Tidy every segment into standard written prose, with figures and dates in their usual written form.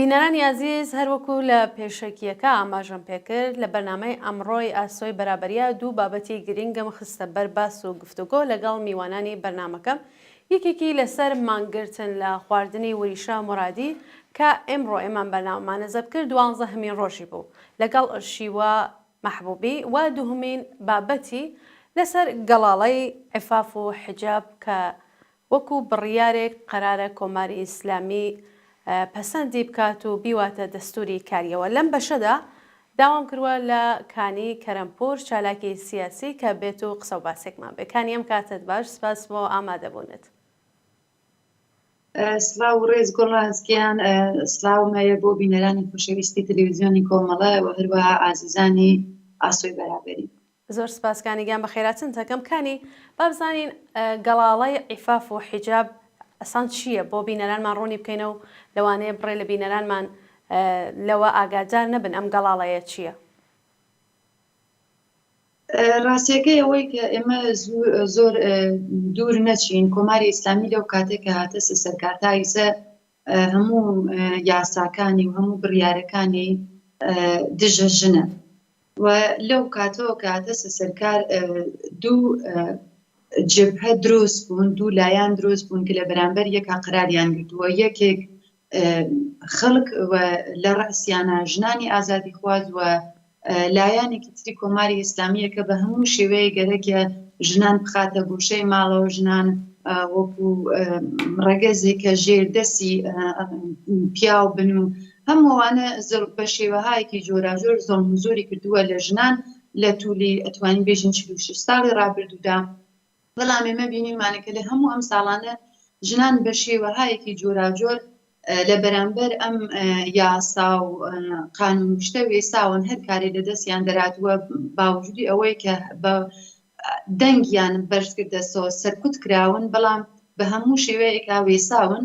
بینەرانی ئازیز هەروەکو لە پێشەکییەکە ئاماژەم پێکرد لە بەرنامەی ئەمڕۆی ئاسۆی بەرابەریە دوو بابەتی گرنگم خستە بەر باس و گفتوگۆ لەگەڵ میوانانی بەرنامەکەم یەکێکی لەسەر مانگرتن لە خواردنی وریشە مورادی کە ئێمڕۆ ئێمان بەرنامەمانە زەبکرد دوانزەهەمین ڕۆژی بوو لەگەڵ شیوە مەحبوبی و دووهەمین بابەتی لەسەر گەڵاڵەی عیفاف و حیجاب کە وەکو بڕیارێک قەرارە کۆماری ئیسلامی پەسەندی بکات و بیواتە دەستوری کاریەوە. لەم بەشەدا داوام کردوە لە کانی کەرەمپور چالاکی سیاسی کە بێت و قسەو باسێکمان بێ. کانی ئەم کاتەت باش سپاس بۆ ئامادەبوونت. سڵاو و ڕێز گوڵناز گیان، سڵاوم هەیە بۆ بینەرانی خۆشەویستی تەلەویزیۆنی کۆمەڵە و هەروەها ئازیزانی ئاسۆی بەرابەری. زۆر سپاس کانی گیان بەخێراتنت ئەکەم کانی با بزانین گەڵاڵەی عیفاف و حیجاب ئەسان چییە بۆ بینەرانمان ڕوونی بکەینەوە و لەوانەیە بڕێ لە بینەرانمان لەوە ئاگادار نەبن ئەم گەڵاڵەیە چییە؟ ڕاستیەکەی ئەوەی کە ئێمە زۆر دوور نەچین کۆماری ئیسلامی لەو کاتێک کە هاتە سەرکار تا ئیسە هەموو یاساکانی و هەموو بڕیارەکانی دژە ژنە و لەو کاتەوە کە هاتە سەرکار دوو جبهە دروست بوون دوو لایەن دروست بوون کە لە بەرامبەر یەکا قەراریان گرتووە یەکێک خەڵک و لە ڕەئسیانە ژنانی ئازادیخواز و لایەنێکی تری کۆماری ئیسلامییە کە بە هەموو شێوەیەک گەرەکە ژنان بخاتە گۆشەی ماڵەوە، ژنان وەکو ڕەگەزێک کە ژێر دەستی پیاو بن و هەموو ئەوانە بە شێوەهایەکی جۆراجۆر زوڵم و زۆری کردووە لە ژنان لە توولی ئەتوانین بێژین 46 ساڵی ڕابردوودا. بەڵام ئێمە بینیمانە کە لە هەموو ئەم ساڵانە ژنان بە شێوەهایەکی جۆراوجۆر لە بەرامبەر ئەم یاسا و قانون شتە وێساون هەر کارێ لە دەستیان دەراتووە باوجودی ئەوەی کە بە دەنگیان بەرز کردەسەوە سەرکوت کراون بەڵام بە هەموو شێوەیەکا وێساون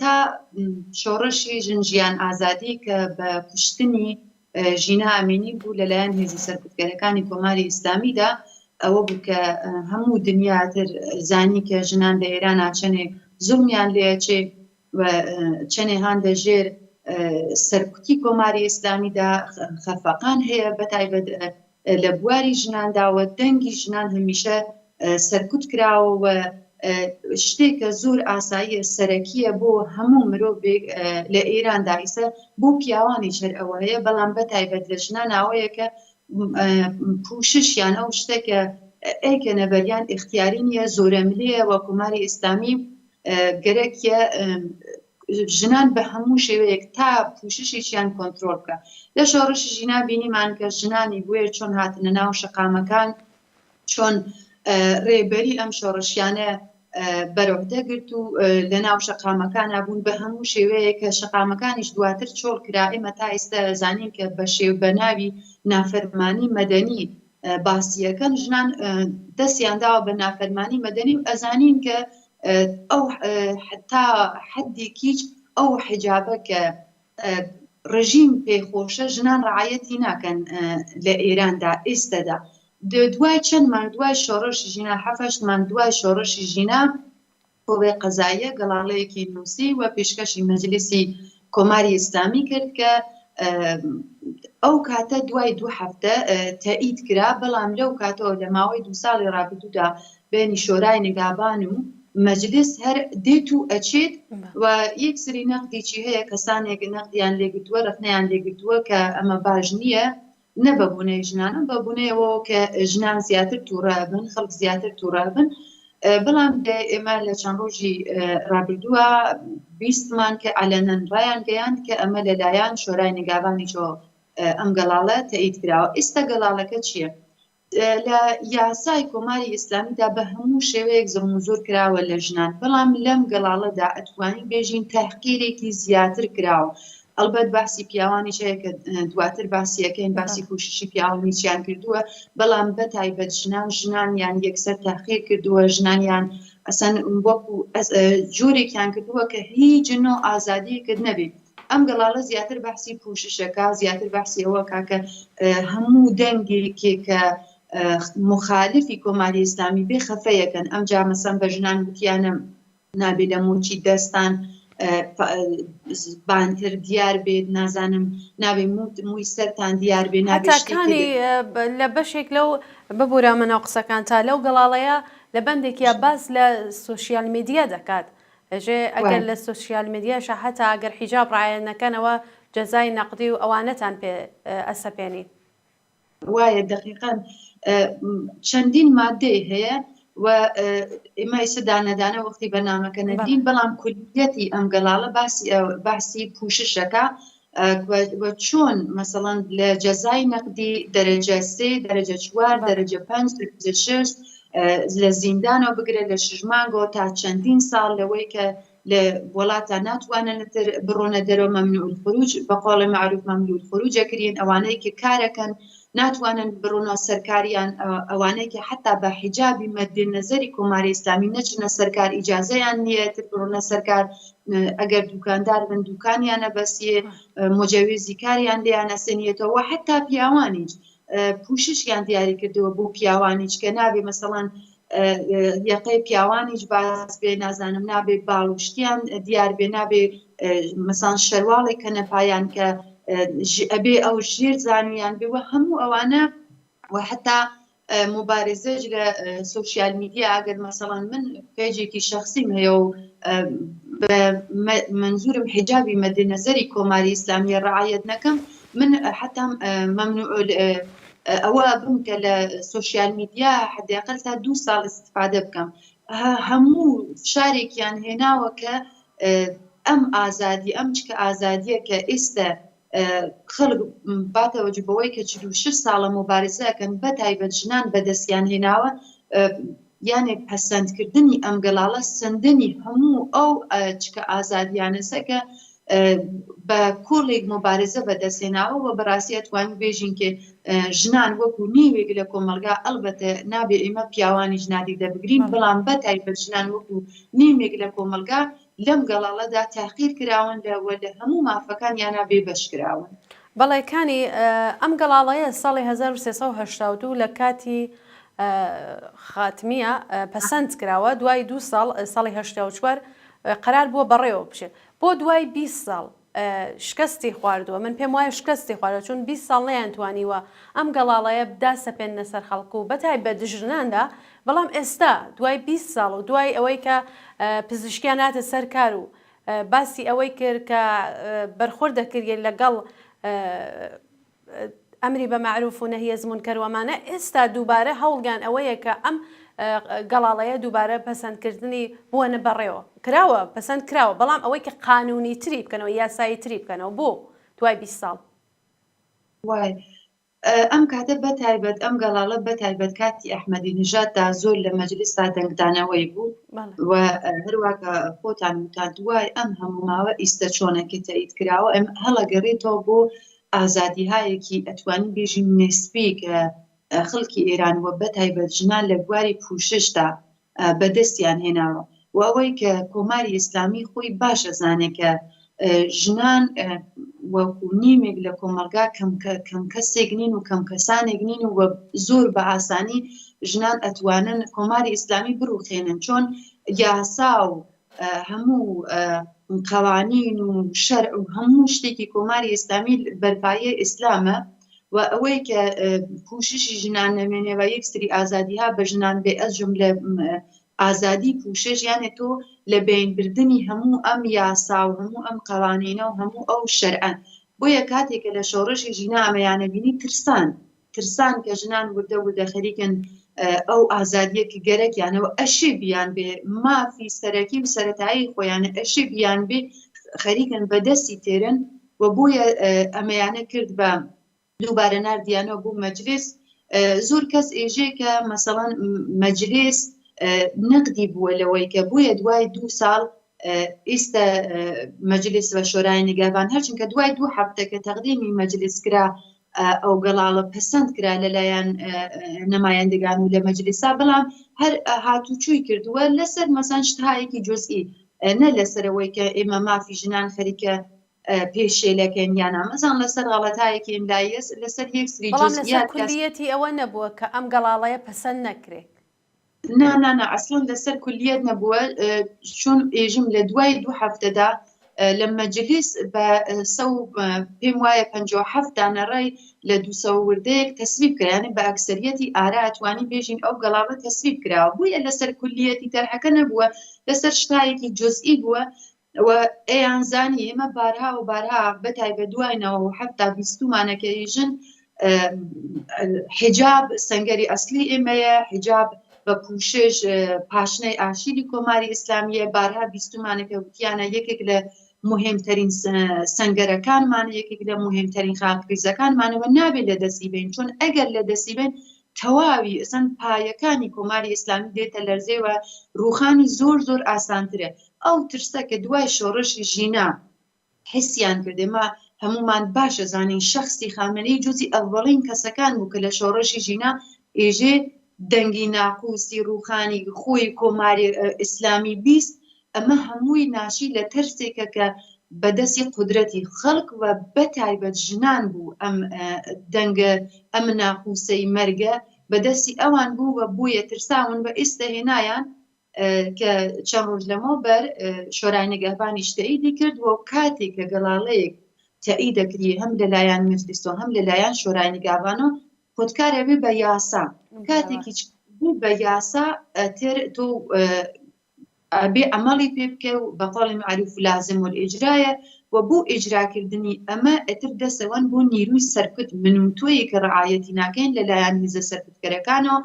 تا شۆڕشی ژن ژیان ئازادی کە بە کوشتنی ژینا ئەمینی بوو لەلایەن هێزە سەرکوتگەرەکانی کۆماری ئیسلامیدا، ئەوە بوو کە هەموو دنیا تر زانی کە ژنان لە ئێرانا چەنێ زوڵمیان لێ ئەچێ و چەنێ هان دە ژێر سەرکوتی کۆماری ئیسلامیدا خەفەقان هەیە بەتایبەت لە بواری ژناندا و دەنگی ژنان هەمیشە سەرکوت کراوە و شتێکە زۆر ئاساییە سەرەکیە بۆ هەموو مرۆڤێک لە ئێراندا ئیسە بۆ پیاوانیش هەر ئەوە هەیە بەڵام بە تایبەت لە ژنان ئەوەیە کە پوششیان ئەو شتێکە ئەیکەنە بەریان ئیختیاری نییە زۆرەملێیە و کۆماری ئیسلامی گەرەکیە ژنان بە هەموو شێوەیەک تا پوششێکیان کۆنترۆڵ بکە. لە شۆڕشی ژینا بینیمان کە ژنانی بوێر چۆن هاتنە ناو شەقامەکان، چۆن ڕێبەری ئەم شۆڕشیانە بەرعهدە گرت و لە ناو شەقامەکانا بوون بە هەموو شێوەیەک کە شەقامەکانیش دواتر چۆڵ کرا. ئێمە تا ئێستا زانین کە بە شێو بە ناوی نافەرمانی مەدەنی باسیەکەن ژنان دەستیان داوە بە نافەرمانی مەدەنی و ئەزانین کە ئەو تا حەدێکیچ ئەو حیجابە کە ڕژیم پێی خۆشە ژنان ڕعایەتی ناکەن لە ئێراندا ئێستەدا دوای چەند مانگ دوای شۆڕشی ژینا حەفەشت مانگ دوای شۆڕشی ژینا قوەی قەزاییە گەڵاڵەیەکی نووسی و پێشکەشی مەجلیسی کۆماری ئیسلامی کرد کە ئەو کاتە دوای دوو هەفتە تەئید کرا، بەڵام لەو کاتەوە لە ماوەی دوو ساڵی ڕابردوودا بەینی شۆرای نگابان و مەجلیس هەر دێت و ئەچێت و یەک سری نەقدیی هەیە، کەسانێک نەقدیان لێگرتووە، ڕەخنەیان لێگرتووە کە ئەمە باش نییە، نە بە بوونەی ژنانە بە بوونەی ئەوەوە کە ژنان زیاتر تووڕە بن خەڵک زیاتر تووڕە بن بەڵام ئێمە لە چەند ڕۆژی ڕابردووە بیستمان کە عەلەنەن ڕایان گەیاند کە ئەمە لەلایەن شۆرای نگابانیشەوە ئەم گەڵاڵە تەئید کراوە ئێستا گەڵاڵەکە چییە؟ لە یاسای کۆماری ئیسلامیدا بە هەموو شێوەیەک زوڵم و زۆر کراوە لە ژنان، بەڵام لەم گەڵاڵەدا ئەتوانین بێژین تەحقیرێکی زیاتر کراوە. ئەڵبەت باسی پیاوانیش هەیە کە دواتر باسی ئەکەین، باسی پوششی پیاوانیشیان کردووە، بەڵام بە تایبەت ژنان، ژنانیان یەکسەر تەحقیر کردووە، ژنانیان ئەسەن وەکو جۆرێکیان کردووە کە هیچ نۆ ئازادیەکت نەبێ. ئەم گەڵاڵە زیاتر بەحسی پوششەکە، زیاتر بەحسی ئەوە کا کە هەموو دەنگێکێ کە مخالفی کۆماری ئیسلامی بێ خەفەیەکەن. ئەمجا مەسەن بە ژنان وتیانە نابێ لە مۆچی دەستان. بانتر دیار بێت نازانم نابێ مووی سەرتان دیار بێ نابێ هەتا کانی لە بەشێک لەو ببورە منەو قسەکان تا لەو گەڵاڵەیە لە بەندێکیا باس لە سۆشیال میدیا دەکات ئەژێ ئەگەر لە سۆشیال میدیاشا هەتا ئەگەر حیجاب ڕایە نەکەنەوە جەزای نەقدی و ئەوانەتان پێ ئەسەپێنین. وایە دەقیقەن چەندین مادەی هەیە و ئێمە ئێستا دانەدانە وەختی بەرنامەکە نەدین بەڵام کولیەتی ئەم گەڵاڵە باسی باسی پوششەکە و چۆن مەسەڵەن لە جەزای نەقدی دەرەجە سێ دەرەجە چوار دەرەجە پێنج دەرەجە شش لە زیندانەوە بگرە لە شش مانگەوە تا چەندین ساڵ لەوەی کە لە وڵاتە ناتوانن تر بڕۆنە دەرەوە ممنوع الخروج بە قۆڵی معروف ممنوع الخروج ئەکرین ئەوانەی کە کارەکەن ناتوانن بڕۆنە سەرکاریان ئەوانەی کە حتا بە حیجابی مد نظری کۆماری ئیسلامی نەچنە سەرکار ئیجازەیان نییە تر بڕۆنە سەرکار ئەگەر دوکاندار بن دوکانیانە بەسیێ مجەویزی کاریان لێیان ئەسێنیەتەوە حتا پیاوانیش پوششیان دیاری کردووە بۆ پیاوانیش کە نابێ مەسەڵەن یەقەی پیاوانیش باز بێ نازانم نابێ باڵ و شتیان دیار بێ نابێ مەسان شەرواڵێک کە نەپایان کە ئەبێ ئەو ژێر زانویان بێ وە هەموو ئەوانە و حتا موبارزەش لە سۆشیال میدیا ئەگەر مەسەڵەن من پێجێکی شخصیم هەیە و بە منزورم حیجابی مد نظری کۆماری ئیسلامیە ڕعایەت نەکەم من حتا ممنوع ئەوە بم کە لە سۆشیال میدیا حداقل تا دوو ساڵ استفادە بکەم هەموو فشارێکیان هێناوە کە ئەم ئازادی ئەم چکە ئازادیە کە ئێستا خەڵک با تەوەجو بەوەی کە 46 ساڵە موبارزە ئەکەن بە تایبەت ژنان بەدەستیان هێناوە یانێ پەسەندکردنی ئەم گەڵاڵە سندنی هەموو ئەو چکە ئازادیانەسە کە بە کۆڵێک موبارزە بەدەستهێناوە و بەڕاستی ئەتوانین بێژین کە ژنان وەکو نیوێک لە کۆمەڵگا ئەڵبەتە نابێ ئێمە پیاوانیش نادیدە بگرین بەڵام بە تایبەت ژنان وەکو نیوێک لە کۆمەڵگا لەم گەڵاڵەدا تاقیر کراون لە و لە هەموو مافەکانیانا بێ بەش کراون. بەڵێ کانی، ئەم گەڵاڵەیە ساڵی 1382 لە کاتی خاتمیە پەسەند کراوە، دوای دوو ساڵ ساڵی 84 قەرار بووە بەڕێوە بچێت. بۆ دوای 20 ساڵ شکستی خواردووە، من پێم وایە شکستی خواردووە، چون 20 ساڵ نەیانتوانیوە ئەم گەڵاڵەیە داسەپێننە سەر خەڵک و بەتایبەت ژناندا، بەڵام ئێستا دوای 20 ساڵ و دوای ئەوەی کە پزیشکیان هاتە سەر کار و باسی ئەوەی کرد کە بەرخورد دەکریێت لەگەڵ ئەمری بە مەعروف و نەهی از مونکەر و ئەمانە، ئێستا دووبارە هەوڵیان ئەوەیە کە ئەم گەڵاڵەیە دووبارە پەسەندکردنی بووەنە بەڕێوە. کراوە، پەسەند کراوە، بەڵام ئەوەی کە قانوونی تری بکەنەوە، یاسایی تری بکەنەوە، بۆ دوای 20 ساڵ؟ وایە. ئەم کاتە بە تایبەت ئەم گەڵاڵە بە تایبەت کاتی ئەحمەدی نژاددا زۆر لە مەجلیسدا دەنگدانەوەی بوو و هەروا کە خۆتان وتان دوای ئەم هەموو ماوە ئیستە چۆنە کە تەئید کراوە ئەم هەڵەگەڕێتەوە بۆ ئازادیهایەکی ئەتوانین بێژین نسبی کە خەڵکی ئێران و بە تایبەت ژنان لە بواری پووششدا بەدەستیان هێناوە و ئەوەی کە کۆماری ئیسلامی خۆی باش ئەزانێ کە ژنان وەکو نیمێک لە کۆمەڵگا کەم کەم کەسێک نین و کەم کەسانێک نین و زۆر بە ئاسانی ژنان ئەتوانن کۆماری ئیسلامی بڕوخێنن چۆن یاسا و هەموو قوانین و شەرع و هەموو شتێکی کۆماری ئیسلامی بەرپایە ئیسلامە و ئەوەی کە پوششی ژنان نەمێنێ و یەکسری ئازادیها بە ژنان بێ ئەز جملە ئازادی پوشش یانێ تۆ لە بین بردنی هەموو ئەم یاسا و هەموو ئەم قوانینە و هەموو ئەو شەرعە بۆیە کاتێک کە لە شۆڕشی ژینا ئەمەیانە بینی ترسان ترسان کە ژنان وردە وردە خەریکن ئەو ئازادیە کە گەرەکیانە و ئەشێ بیان بێ مافی سەرەکی و سەتایی خۆیانە ئەشێ بیان بێ خەریکن بە دەستی تێرن و بۆیە ئەمەیانە کرد بە دووبارە ناردیانەوە بۆ مەجلیس زۆر کەس ئێژێ کە مەسەڵەن مەجلیس نەقدی بووە لەوەی کە بۆیە دوای دوو ساڵ ئیستە مەجلیس و شۆرای نگابان هەرچونکە دوای دوو هەفتە کە تەقدیمی مەجلیس کرا ئەو گەڵاڵە پەسەند کرا لەلایەن نمایندگان و لە مەجلیسا بەڵام هەر هاتوچووی کردووە لەسەر مەسەن شتهایەکی جزئی نە لەسەرەوەی کە ئێمە مافی ژنان خەریکە پێشێلەکەن یان ئەمەزان لەسەر غەڵەتایەکی ئیملاییەس لەسەر یەک سری بەڵام لەسەر کولیەتی ئەوە نەبووە کە ئەم گەڵاڵەیە پەسەند نەکرێت. نا نا نا ئەسڵەن لەسەر کولیەت نەبووە چون ئێژم لە دوای دوو هەفتەدا. لە مەجلیس بە سە و پێم وایە 57 دانە ڕای لە دوو وردەیەک تەسویب کرا یانی بە ئەکسەریەتی ئارا ئەتوانین بێژین ئەو گەڵاڵە تەسویب کراوە بۆیە لەسەر کولیەتی تەرحەکە نەبووە لەسەر شتایەکی جزئی بووە و ئەیانزانی ئێمە بارها و بارها بە تایبەت دوای 97 بیستومانە کە ئێژن حیجاب سەنگەری ئەسلی ئێمەیە حیجاب بە پوشش پاشنەی ئاشیلی کۆماری ئیسلامیە بارها بیستومانە کە وتیانە یەکێک لە مهمترین سەنگەرەکانمان یەکێک لە مهمترین خاکریزەکانمانەوە نابێت لە دەستی بین چون ئەگەر لە دەستی بین تەواوی ئەسەن پایەکانی کۆماری ئیسلامی دێتە لەرزێ و ڕوخانی زۆر زۆر ئاسانترە ئەو ترسە کە دوای شۆڕشی ژینا حسیان کرد ئێمە هەمومان باش ئەزانین شەخسی خامنەیی جزی ئەوەڵین کەسەکان بوو کە لە شۆڕشی ژینا ئێژێ دەنگی ناقوسی ڕوخانی خۆی کۆماری ئیسلامی 20 ئەمە هەمووی ناشی لە ترسێکە کە بەدەستی قودرەتی خەڵک و بەتایبەت ژنان بوو ئەم دەنگە ئەم ناقوسەی مەرگە بەدەستی ئەوان بوو و بۆیە ترساون و ئێستا هێنایان کە چەند ڕۆژ لەمەوبەر شۆرای نگەهبانیش تەئیدی کرد و کاتێک کە گەڵاڵەیەک تەئید دەکری هەم لەلایەن مەجلیسەوە هەم لەلایەن شۆرای نگابانەوە خودکار ئەبێ بە یاسا کاتێکیش بوو بە یاسا تر تۆ ئەبێ عەمەڵی پێ بکە و بە قەولی مەعروف لازم الئیجرایە و بۆ ئیجراکردنی ئەمە ئیتر دەسەوەن بۆ نیروی سەرکوت من و تۆیی کە ڕعایەتی ناکەین لەلایەن هیزە سەرکوتکەرەکانەوە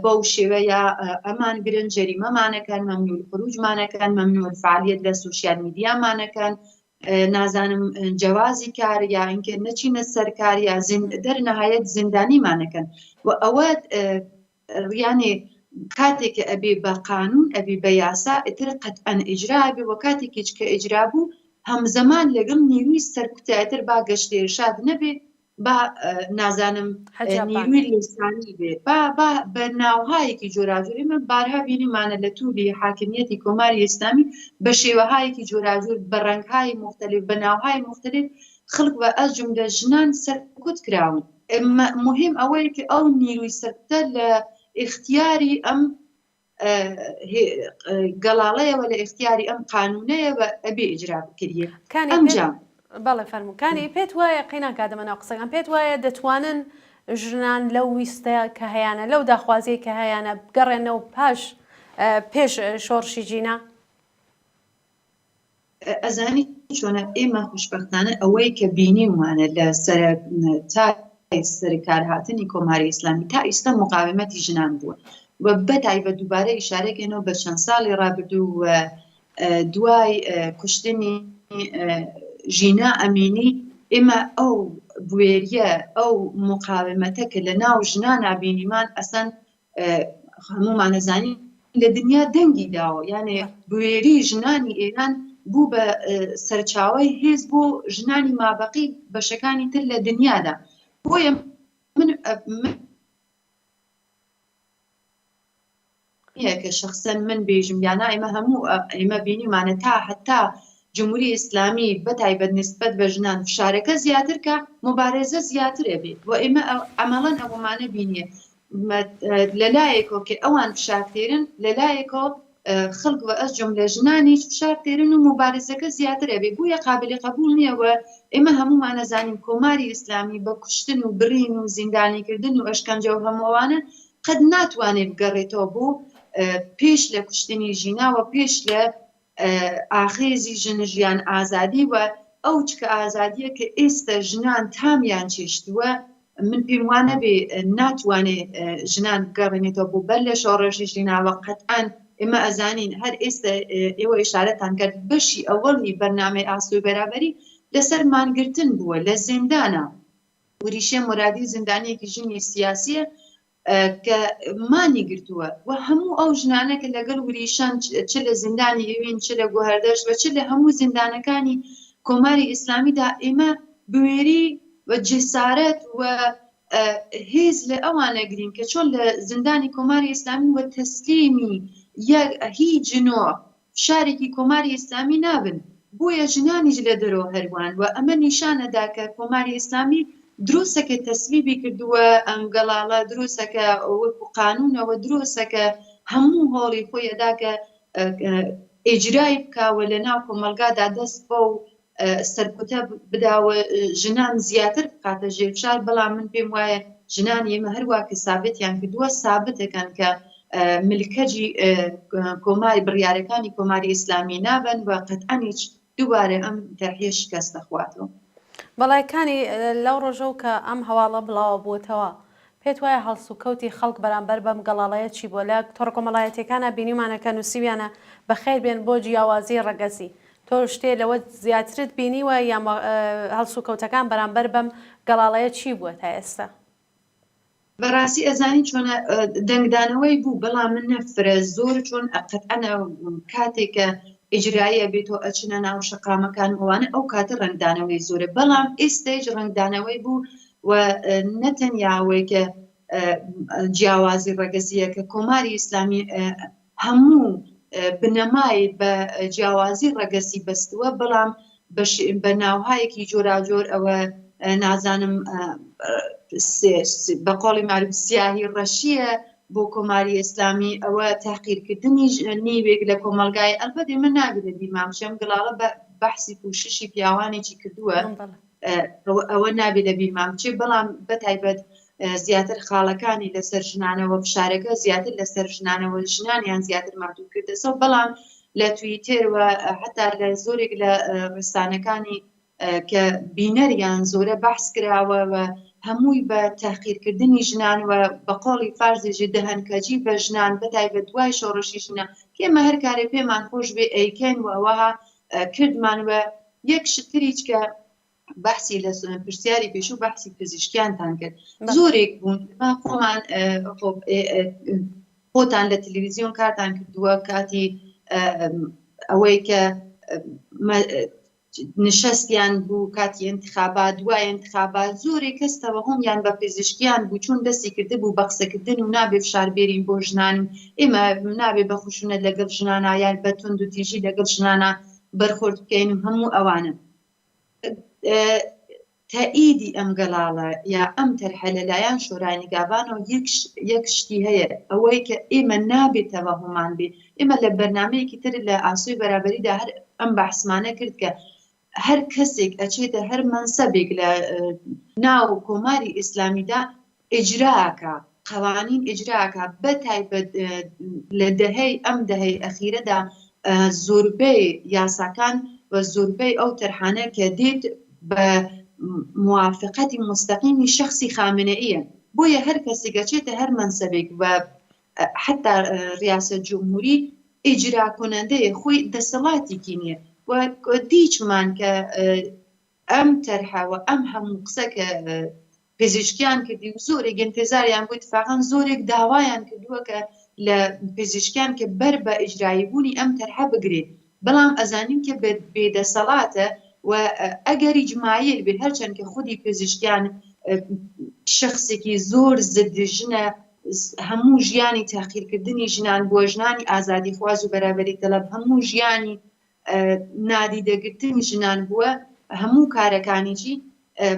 بەو شێوەیە ئەمان گرن جەریمەمانەکەن مەمنوع خروجمانەکەن مەمنوع فعالیت لە سوسیال میدیامانەکەن نازانم جەوازی کار یا اینکە نەچینە سەر کار یا دەرنەهایەت زیندانیمانەکەن و ئەوە یانێ کاتێک کە ئەبێ بە قانون ئەبێ بە یاسا ئیتر قەتعەن ئیجرا ئەبێ وە کاتێکیش کە ئیجرا بوو هەمزەمان لەگەڵ نیروی سەرکوتە ئیتر با گەشتی ئیرشاد نەبێ با نازانم نیروی لسانی بێ با با بە ناوهایەکی جۆراجۆر ئێمە بارها بینیمانە لە تولی حاکمیەتی کۆماری ئیسلامی بە شێوەهایەکی جۆراجۆر بە ڕەنگهای موختەلیف بە ناوهای موختەلیف خەڵک بە ئەز جوملە ژنان سەرکوت کراون موهیم ئەوەیە کە ئەو نیروی سەرکوتە لە ئیختیاری ئەم گەڵاڵەیەوە لە ئیختیاری ئەم قانونەیەوە ئەبێ ئیجرا بکریێ. ئەمجا. بەڵێ فەرموو. کانی پێت وایە قەیناکا دەمە ناو قسەکان پێت وایە دەتوانن ژنان لەو ویستە کە هەیانە لەو داخوازیەی کە هەیانە بگەڕێنەوە پاش پێش شۆڕشی ژینا؟ ئەزانی چۆنە ئێمە خوشبەختانە ئەوەی کە بینیومانە لە سەرەتای سەرکارهاتنی کۆماری ئیسلامی تا ئیستا مقاومەتی ژنان بووە و بەتایبەت دووبارە ئیشارەکەینەوە بە چەند ساڵی ڕابردوو و دوای کوشتنی ژینا ئەمینی ئێمە ئەو بوێریە ئەو مقاومەتە کە لە ناو ژنانا بینیمان ئەسەن هەموومان ئەزانین لە دنیا دەنگی داوە یانێ بوێری ژنانی ئێران بوو بە سەرچاوەی هێز بۆ ژنانی مابەقی بەشەکانی تر لە دنیادا بۆیە من نییە کە شخصەن من بێژم یانا ئێمە هەموو ئێمە بینیمانە تا حتا جمهوری ئیسلامی بە تایبەت نسبەت بە ژنان فشارەکە زیاتر کە مبارزە زیاتر ئەبێ و ئێمە عەمەڵەن ئەوەمانە بینیە لەلایەکەوە کە ئەوان فشار تێرن لەلایەکەوە خەڵک و ئەز جملە ژنانیش فشار تێرن و مبارزەکە زیاتر ئەبێ بۆیە قابلی قبول نییە و ئێمە هەموومان ئەزانین کۆماری ئیسلامی بە کوشتن و بڕین و زیندانیکردن و ئەشکەنجە و هەموو ئەوانە قەت ناتوانێت بگەڕێتەوە بۆ پێش لە کوشتنی ژینا و پێش لە ئاخێزی ژن ژیان ئازادی و ئەو چکە ئازادیە کە ئێستە ژنان تامیان چێشتووە من پێم وا نەبێ ناتوانێ ژنان بگەڕێنێتەوە بۆ بەر لە شۆڕشی ژیناوە قەتعەن ئێمە ئەزانین هەر ئێستە ئێوە ئیشارەتان کرد بەشی ئەوەڵی بەرنامەی ئاسۆی بەرابەری لەسەر مانگرتن بووە لە زیندانە وریشە مورادی زیندانیەکی ژنی سیاسیە کە مانی گرتووە و هەموو ئەو ژنانە کە لەگەڵ وریشەن چ لە زیندانی ئێوین چ لە گوهەردەشت و چ لە هەموو زیندانەکانی کۆماری ئیسلامیدا ئێمە بوێری و جەسارەت و هێز لە ئەوان ئەگرین کە چۆن لە زیندانی کۆماری ئیسلامی و تەسلیمی هیچ نوع فشارێکی کۆماری ئیسلامی نابن، بۆیە ژنانیش لە دەرەوە هەر وان و ئەمە نیشان ئەدا کە کۆماری ئیسلامی دروستە کە تەسویبی کردووە ئەم گەڵاڵە، دروستە کە وەکوو قانوونە و دروستە کە هەموو هەوڵی خۆی ئەدا کە. ئیجرای بکا و لە ناو کۆمەڵگادا دەست بەو سەرکوتە بدا و ژنان زیاتر بخاتە ژێر فشار، بەڵام من پێم وایە ژنانی ئێمە هەروا کە سابتیان کردووە سابتەکەن کە ملکەجی کۆماری بڕیارەکانی کۆماری ئیسلامی نابن و قەتعەنیچ دووبارە ئەم تەرحیە شکەست دەخواتەوە. بەڵێ کانی، لەو ڕۆژەو کە ئەم هەواڵە بڵاوە بووەتەوە، پێت وایە هەڵسوکەوتی خەڵک بەرامبەر بەم گەڵاڵەیە چی بووە؟ لە تۆڕە کۆمەڵایەتییەکانا بینیومانە کە نووسیویانە بەخێر بێن بۆ جیاوازی ڕەگەزی. تۆ شتێ لەوە زیاترت بینیوە یان هەڵسوکەوتەکان بەرامبەر بەم گەڵاڵەیە چی بووە تا ئێستا؟ بەڕاستی ئەزانی چۆنە دەنگدانەوەی بوو بەڵام من نە فرە زۆر چۆن قەتعەن کاتێک کە ئیجرایی ئەبێتەوە ئەچنە ناو شەقامەکان و ئەوانە ئەو کاتە ڕەنگدانەوەی زۆرە بەڵام ئێستەیش ڕەنگدانەوەی بوو و نە تەنیا ئەوەی کە جیاوازی ڕەگەزییە کە کۆماری ئیسلامی هەموو بنەمای بە جیاوازی ڕەگەزی بەستووە بەڵام بە ناوهایەکی جۆراوجۆر ئەوە نازانم بە قۆڵی معروف سیاهی ڕەشیە بۆ کۆماری ئیسلامی ئەوە تاقیرکردنی نیوێک لە کۆمەلگای ئەلبەت ئێمە نابێت لە بیرمان بچێ ئەم گڵاڵە بەحسی پوششی پیاوانێکی کردووە ئەوە نابێ لە بیرمان بچێ بەڵام بەتایبەت زیاتر خاڵەکانی لەسەر ژنانەوە فشارەکە زیاتر لەسەر ژنانەوە ژنانیان زیاتر مادوو کردەسەوە بەڵام لە تویتێر و حتا لە زۆرێک لە ڕستانەکانی کە بینەریان زۆرە بەحس کراوە و هەمووی بە تحقیرکردنی ژنان و بە قۆڵی فارزیژی دەهەنکەجی بە ژنان بەتایبەت دوای شۆڕشی ژنە کێمە هەر کارێ پێمان خۆش بێ ئەیکەین و ئەوەها کردمان و یەک شت تریچ کە بەحسی لە پرسیاری پێشوو بەحسی پزیشکیانتان کرد زۆرێک بوون ما خۆمان خۆتان لە تەلەڤیزیۆن کارتان کردووە کاتی ئەوەی کە نشەستیان بوو کاتی انتخابات دوای انتخابات زۆرێک کەس تەوەهمیان بە پزیشکیان بوو چون دەستی کردبوو بە قسەکردن و نابێ فشار بێرین بۆ ژنان و ئێمە نابێ بە خشونەت لەگەڵ ژنانا یان بە توندوتیژی لەگەڵ ژنانا بەرخۆرد بکەین و هەموو ئەوانە تەئیدی ئەم گەڵاڵە یا ئەم تەرحە لەلایەن شۆرای نیگابانەوە یەک شتی هەیە ئەوەی کە ئێمە نابێت تەوەهومان بێ ئێمە لە بەرنامەیەکی تر لە ئاسۆی بەرابەریدا هەر ئەم بەحسمانە کرد کە هەر کەسێک ئەچێتە هەر مەنسەبێک لە ناو کۆماری ئیسلامیدا ئیجراکا قوانین ئیجراکا بە تایبەت لە دەهەی ئەم دەهەی ئەخیرەدا زۆربەی یاساکان و زۆربەی ئەو تەرحانە کە دێت بە موافقەتی مستەقیمی شەخسی خامنەئیە بۆیە هەر کەسێک ئەچێتە هەر مەنسەبێک و حتا ریاسەت جمهوری ئیجرا کنندەیە خۆی دەسەڵاتێکی نییە و دیچمان کە ئەم تەرحە و ئەم هەموو قسە کە پزیشکیان کردی و زۆرێک ئینتیزاریان بوو اتفاقا زۆرێک داوایان کردووە کە لە پزیشکیان کە بەر بە ئیجرایی بوونی ئەم تەرحە بگرێت بەڵام ئەزانین کە بێدەسەڵاتە و ئەگەریش مایل بێ هەرچەند کە خودی پزیشکیان شخصێکی زۆر زد ژنە هەموو ژیانی تاقیرکردنی ژنان بووە ژنانی ئازادیخواز و بەرابەری تەلەب هەموو ژیانی نادیدەگرتنی ژنان بووە هەموو کارەکانیی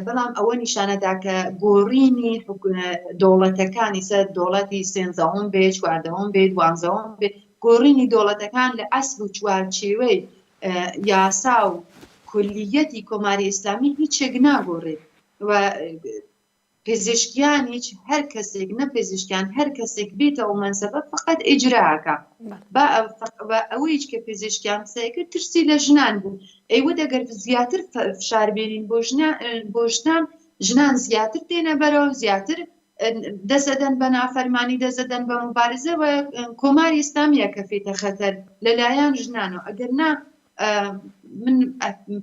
بەڵام ئەوە نیشانەدا کە گۆڕینی دەوڵەتەکانی سەر دەوڵەتی سێنزەهۆم بێ چواردەهۆم بێ دوانزەهۆم بێ گۆڕینی دەوڵەتەکان لە ئەسل و چوارچێوەی یاسا و کولیەتی کۆماری ئیسلامی هیچێک ناگۆڕێت و پزیشکیانیچ هەر کەسێک نە پزیشکیان هەر کەسێک بێتە ئەو مەنسەبە فقط ئیجراکە با ئەوەیچ کە پزیشکیان قسەی کرد ترسی لە ژنان بوو ئەیوت ئەگەر زیاتر فشار بێنین بۆ ژنان بۆ ژنان ژنان زیاتر دێنە بەرەوە زیاتر دەسەدەن بە نافەرمانی دەسەدەن بە مبارزە و کۆماری ئیسلامیە کەفێتە خەتەر لەلایەن ژنانەوە ئەگەر نا من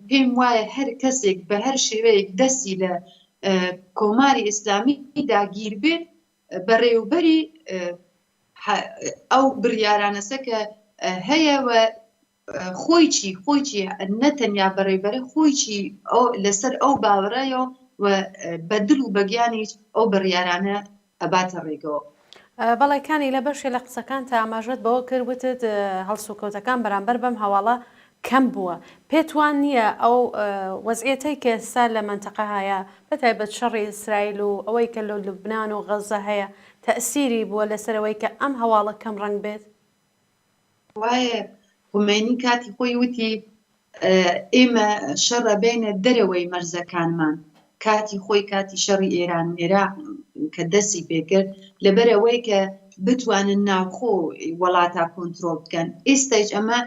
پێم وایە هەر کەسێک بە هەر شێوەیەک دەستی لە کۆماری ئیسلامی داگیر بێت بەڕێوبەری ئەو بڕیارانەسە کە هەیە و خۆی چی خۆی چی نە تەنیا بەڕێبەرە خۆی چی لەسەر ئەو باوەڕەیە و بە دڵ و بەگیانیش ئەو بڕیارانە ئەباتە ڕێگەوە. بەڵێ کانی لە بەشێ لە قسەکانتا ئاماژەت بەوە کرد وتت هەڵسوکەوتەکان بەرامبەر بەم هەواڵە کەم بووە پێت وا نییە ئەو وەزعیەتەی کە ئێستا لە مەنتەقە هەیە بە تایبەت شەڕی ئیسرائیل و ئەوەی کە لە لوبنان و غەزە هەیە تەئسیری بووە لەسەر ئەوەی کە ئەم هەواڵە کەم ڕەنگ بێت؟ وایە. خومەینی کاتی خۆی وتی ئێمە شەڕ ئەبەینە دەرەوەی مەرزەکانمان، کاتی خۆی کاتی شەڕی ئێران و ئێراق کە دەستی پێکرد لەبەر ئەوەی کە بتوانن ناوخۆ وەڵاتا کۆنترۆڵ بکەن ئێستایش ئەمە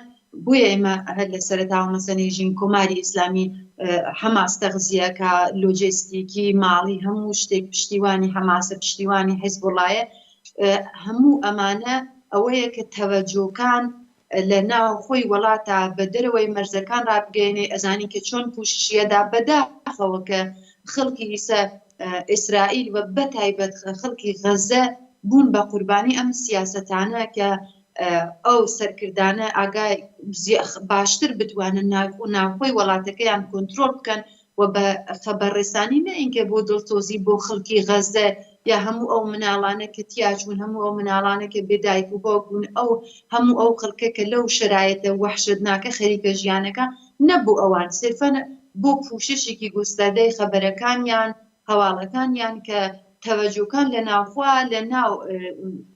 بۆیە ئێمە هەر لە سەرەتاوە مەسەن ژین کۆماری ئیسلامی حەماس تەغزیەکە لۆجستیکی ماڵی هەموو شتێک پشتیوانی حەماسە پشتیوانی حیزبوڵایە هەموو ئەمانە ئەوەیە کە تەوەجۆکان لە ناوخۆی وەڵاتا بە دەرەوەی مەرزەکان ڕابگەیەنێ ئەزانی کە چۆن پوششی ئەدا بەداخەوە کە خەڵکی ئیسە ئیسرائیل و بەتایبەت خەڵکی غەزە بوون بە قوربانی ئەم سیاسەتانە کە ئەو سەرکردانە ئاگای باشتر بتوانن ناوخۆی وڵاتەکەیان کۆنترۆڵ بکەن و بە خەبەرڕسانی نە ئینکە بۆ دڵسۆزی بۆ خەڵکی غەزە یا هەموو ئەو مناڵانە کە تیا چوون هەموو ئەو مناڵانە کە بێ دایک و باوک بوون ئەو هەموو ئەو خەڵکە کە لەو شەرایەتە وەحشەتناکە خەریکە ژیانەکە نەبوو ئەوان سێرفەن بۆ پوششێکی گوستەردەی خەبەرەکانیان هەواڵەکانیان کە تەوەجۆکان لە ناوخوا لە ناو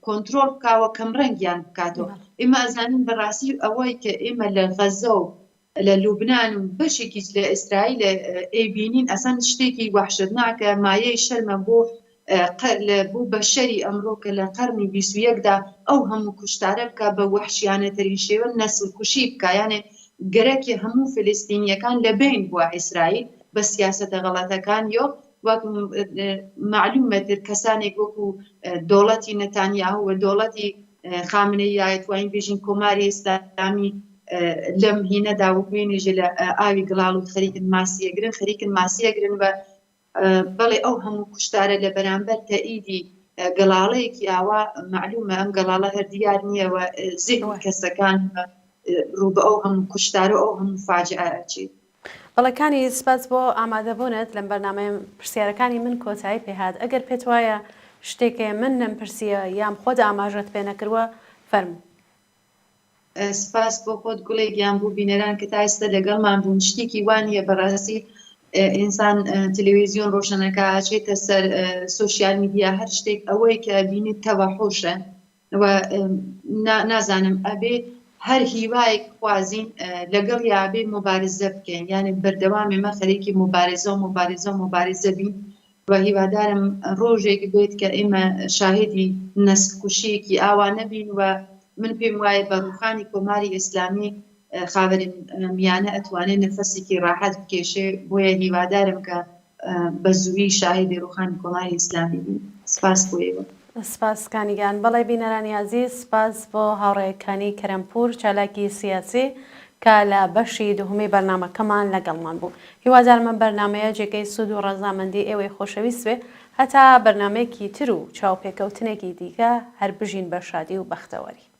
کۆنترۆڵ بکاوە کەمڕەنگیان بکاتەوە ئێمە ئەزانین بەڕاستی ئەوەی کە ئێمە لە غەزە و لە لوبنان و بەشێکیش لە ئیسرائیل ئەیبینین ئەسەن شتێکی وەحشەتناکە مایەی شەرمە بۆ بۆ بەشەری ئەمڕۆ کە لە قەرنی 21 دا ئەو هەموو کوشتارە بکا بە وەحشیانەترین شێوە نەسل کوشی بکا یانێ گەرەکی هەموو فلستینیەکان لە بین بووە ئیسرائیل بە سیاسەتە غەڵەتەکانیۆ وەک مەعلومەتر کەسانێک وەکو دەوڵەتی نەتانیاهو و دەوڵەتی خامنەیی ئایەتوانین بێژین کۆماری ئیسلامی لەم هینەدا وەک وێنێژێ لە ئاوی گڵاڵوود خەریکن ماسی ئەگرن خەریکن ماسی ئەگرن بە بەڵێ ئەو هەموو کوشتارە لە بەرامبەر تەئیدی گەڵاڵەیەکی ئاوا مەعلومە ئەم گەڵاڵە هەر دیار نییە و زیهنی کەسەکان ڕوو بە ئەو هەموو کوشتارە و ئەو هەموو فاجعە ئەچێت. بەڵێ کانی سپاس بۆ ئامادەبوونت لەم بەرنامەیە پرسیارەکانی من کۆتایی پێهات ئەگەر پێت وایە شتێک هەیە من نەمپرسیە یان خۆت ئاماژەت پێ نەکردوە فەرموو. سپاس بۆ خۆت گوڵێ گیان بۆ بینەران کە تا ئێستا لەگەڵمان بوون شتێکی وا نییە بەڕاستی ئینسان تەلەویزیۆن ڕۆشنەکە ئەچێتە سەر سۆشیال میدیا هەر شتێک ئەوەی کە بینیت تەوەحوشە و نازانم ئەبێ هەر هیوایەک خوازین لەگەڵ یا بێ موبارزە بکەین یانێ بەردەوام ئێمە خەریکی موبارزە و موبارزە و موبارزە بین و هیوادارم ڕۆژێک بێت کە ئێمە شاهیدی نەسلکوشییەکی ئاوا نەبین و من پێم وایە بە ڕووخانی کۆماری ئیسلامی خاوەری میانە ئەتوانێ نەفەسێکی ڕاحەت بکێشێ بۆیە هیوادارم کە بە زوویی شاهیدی ڕووخانی کۆماری ئیسلامی بین. سپاس بۆ ئێوە. سپاس کانی گیان. بەڵێ بینەرانی ئازیز سپاس بۆ هاوڕێ کانی کەرەمپوور چالاکی سیاسی کە لە بەشی دووهەمی بەرنامەکەمان لەگەڵمان بوو. هیوادارم ئەم بەرنامەیە جێگەی سوود و ڕەزامەندی ئێوەی خۆشەویست بێ. هەتا بەرنامەیەکی تر و چاوپێکەوتنێکی دیکە هەر بژین بە شادی و بەختەوەری.